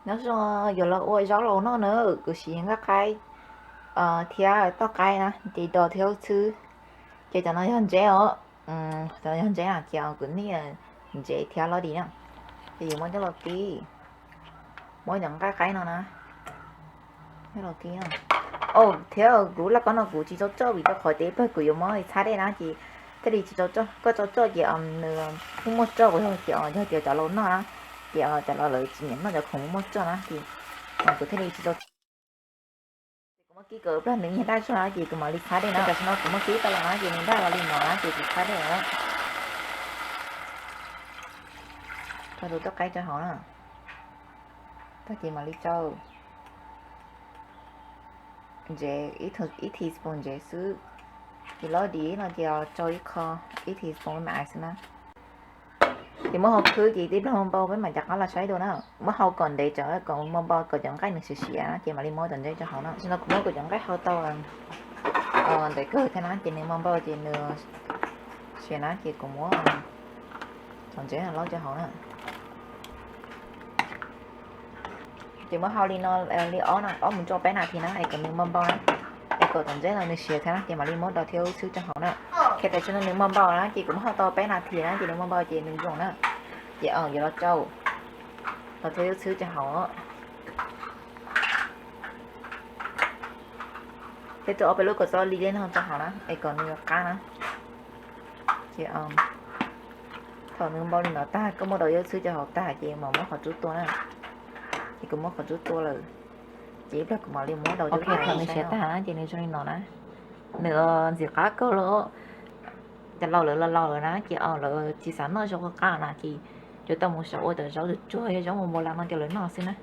Nyob zoo, yuav los ua zaub laus noj na, kuv siv nqaij qaib thiab toj qaib na, ces dos thiab ub txhwb. Ces cov no yog ntsev os, cov no yog ntsev na, ces kuv niaj ntsev thiab los dim na. Ces yuav muab coj los kib, muab cov nqaij qaib no na, coj los kib. Thiab kuv laj kob no kuv tsis tau tsoj vim rau qhov tias ib pliag kuv yuav muab txhab dej na, ces thiaj li tsis tau tsoj. Koj tau tsoj ces nws muaj muaj tsoj, yog tias, yog tias cov laus noj na, ces cov laus lawv tsis nyiam noj cov khoom muaj muaj tsoj na, ces kuv thiaj li tsis tau. Ces kuv muab kib kom ib pliag nws nyias daj zog na, ces kuv mam li txhab dej na. Tam sim no kuv muab kib tau los na, ces nws daj los li no na, ces kuv txhab dej na. Rau tus toj qaib rau hauv na, tag ces mam li rau ntsev, ib teaspoon ntsev xwb. Ces los dim no ces rau ib qho, ib teaspoon me me xwb na. Ces muab hau khwb ces tib pliag npau peb mam rov qab los saib dua na. Muab hau kom ntev tsawv kom npau npau kom cov nqaij nws siav siav na, ces mam li muab cov ntsev rau hauv na. Tam sim no kuv muab kuv cov nqaij hau tau ntev kawg thiab na, ces nws npau npau ces nws siav na, ces kuv muab cov ntsev no lauj rau hauv na. Ces muab hau li no li ob na, ob mus rau peb nas this na, es kom nws npau npau na, es kom cov ntsev no nws siav thiab na, ces mam li muab dos thiab ub txhwb rau hauv na. Ces tam sim no nws npau npau na, ces kuv muab hau tau peb nas this na, ces nws npau npau ces nws zoo na. Ces yuav los rau dos thiab ub txhwb rau hauv. Thiab rau ob peb lub kaum txob li dej no rau hauv na, es kom nws qab na. Ces thaum nws npau li no tag, koj muab dos ub txhwb rau hauv tag ces mam muab qhov tsub tua na. Ces kuv muab qhov tsub tua lawm, ces ib pliag kuv mam li muab dos ub txhwb. Thaum nws siav tag na ces nws zoo li no na, nws ntxim qab kawg li. Cov laus lawv laus laus lawm na, ces lawv tsis xav noj zaub qab qab na, ces yuav tau mus xyaum ua cov zaub tsuag tsuag, zaub npau npau li no rau lawv noj xwb na.